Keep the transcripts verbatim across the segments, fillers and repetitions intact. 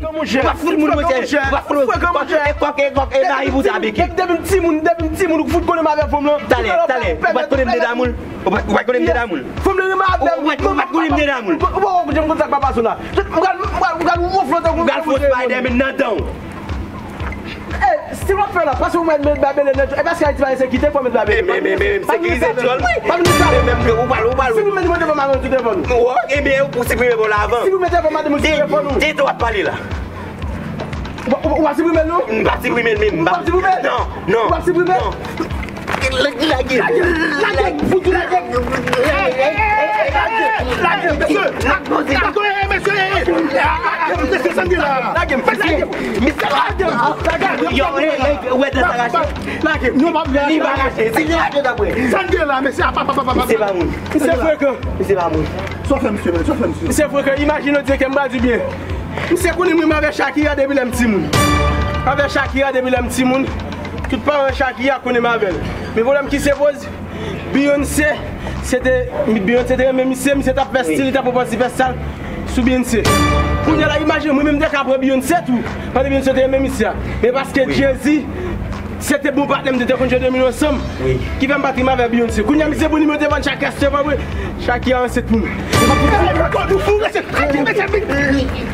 Ou pa fout moun, monchè. Ou pa fout moun. Kòk, e kòk, e kòk, e mayi pou ta pike. Depi m timoun, depi m timoun, ou fout konnen m avè fanm lan. Talè, talè. Ou pa t konnen m te damou l? Ou pa t konnen m te damou l? Fanm lan renmen avè m. Ou pa t konnen m te damou l? Ou pa wè jan m konn sa k pa pase w la. M pral, m pral, m pral wonfle w tankou. M pral fè Spider-Man nan dan w. Eh, si w ap fè la, pase w mwen met babele nan. E paske Ayiti pa gen sekirite, fò met babele. Men, men, men, men, sekirite djòl, wi. Pa vin sa. Men, men, ou pral, ou pral. Siprimen nimewo telefòn madanm sou telefòn ou. Ebyen, ou siprimen bon la avan. Siprimen telefòn madanm sou telefòn ou. De, de, w ap pale la. Ou, ou, ou ap siprime l, non? M p ap siprime l menm. Ou p ap siprime l? Non, non. Ou p ap siprime l? Non. Lage, lage. Lage, fouti lage. Lage, mesye. Lage, mesye. Mesye, sa n gen la? Lage, mesye. Mesye, lage. Lage. Yo, eh, eh, ou wè dan sa rache? Lage. Non, m ap lage. Li pa rache. Si li rache, dapre. Sa n gen la, mesye. Apa, apa, apa, apa. Misye pa moun. Misye frekan. Misye pa moun. Sa w fè misye menm? Sa w fè misye? Misye frekan. Imajine w di ke m pa di byen. Misye konnen mwen avè Shakira depi lè m timoun. Avè Shakira depi lè m timoun. Tout paran Shakira konnen m avè l. Men pwoblèm ki se poze, Beyoncé, se te, Beyoncé te renmen misye, misye t ap fè stil, li t ap pran ti fè sal sou Beyoncé. Kounye a la, imajine, mwen menm m te ka pran Beyoncé tou, pandan Beyoncé te renmen misye a. Men paske Jay-Z, se te bon patnè m, nou te konn jwe domino ansanm. Ki fè m pa trim avè Beyoncé. Kounye a, misye pou nimewo telefòn Shakira, se pa vre. Shakira ansent pou nou.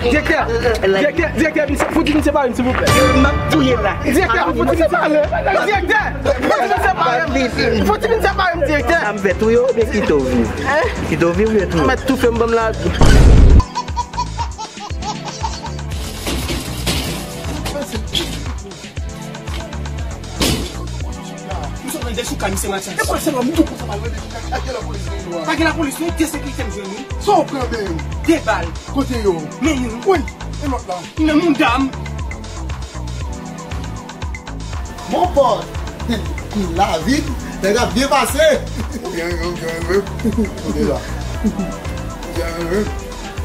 Direktè, direktè, direktè, misye, fouti misye pale m, silvouplè. M ap touye l la. Direktè, fouti misye pale m. Direktè, fouti misye pale m. Fouti misye pale m, direktè. Sa m fè touye w oubyen kite w viv? Kite w viv oubyen touye w? Mèt toufe m, ban m lavi. M sot nan de sou kay misye Matyas. E pa sèlman m tou konsa pa jwenn. Pa gen lapolis non, de sekirite m jwenn wi. Sa w pran men yo? De bal. Kote yo? Men yo. Wi, e lòt la? Nan mouda m. Mon pòt. Lavi, nèg ap byen pase. Ou byen, ou byen, ou byen. Kote la? Ou byen, ou byen.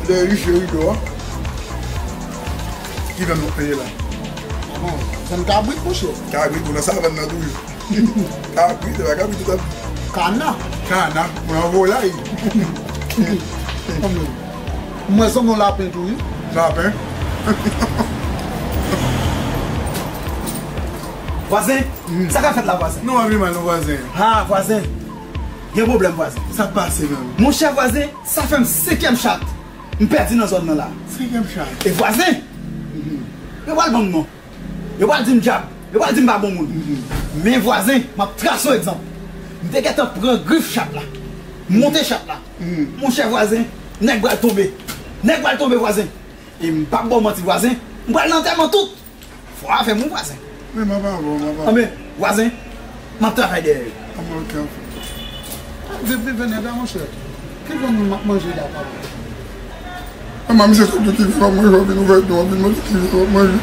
Lè riche rido a. Ki vè nou peye la? Bon, se yon kabrit, monchè. Kabrit, ou nan savann nan toujou. Kabrit, se pa kabrit, se kabrit. Kana. Kana, ou nan volay. Mwen sanble yon lapen tou, wi. Lapen? Vwazen, sa k ap fèt la, vwazen? Nou anvi mal, non, vwazen. Ha, vwazen. Gen pwoblèm, vwazen. Sa k pase, menm? Monchè, vwazen, sa fè m senkyèm chat m pèdi nan zòn nan la. Senkyèm chat? E vwazen, yo pral ban m non. Yo pral di m djab. Yo pral di m pa bon moun. Men vwazen, m ap trase yon egzanp. M te gentan pran grif chat la. M monte chat la. Monchè vwazen, nèg pral tonbe. Nèg pral tonbe, vwazen. E m p ap ba w manti, vwazen. M pral nan antèman tout. Fò a fè m wi, vwazen. Men m ap avè w, m ap avè w. Anben, vwazen, m ap travay dèyè yo. Anben, ok, anfen. Vin, vin, vin, nèg la, monchè. Ki jan moun m ap manje la, papa? Manman, misye sot di ki vin w ap manje, w ap vin ouvè do, w ap vin mande ki vin w ap manje.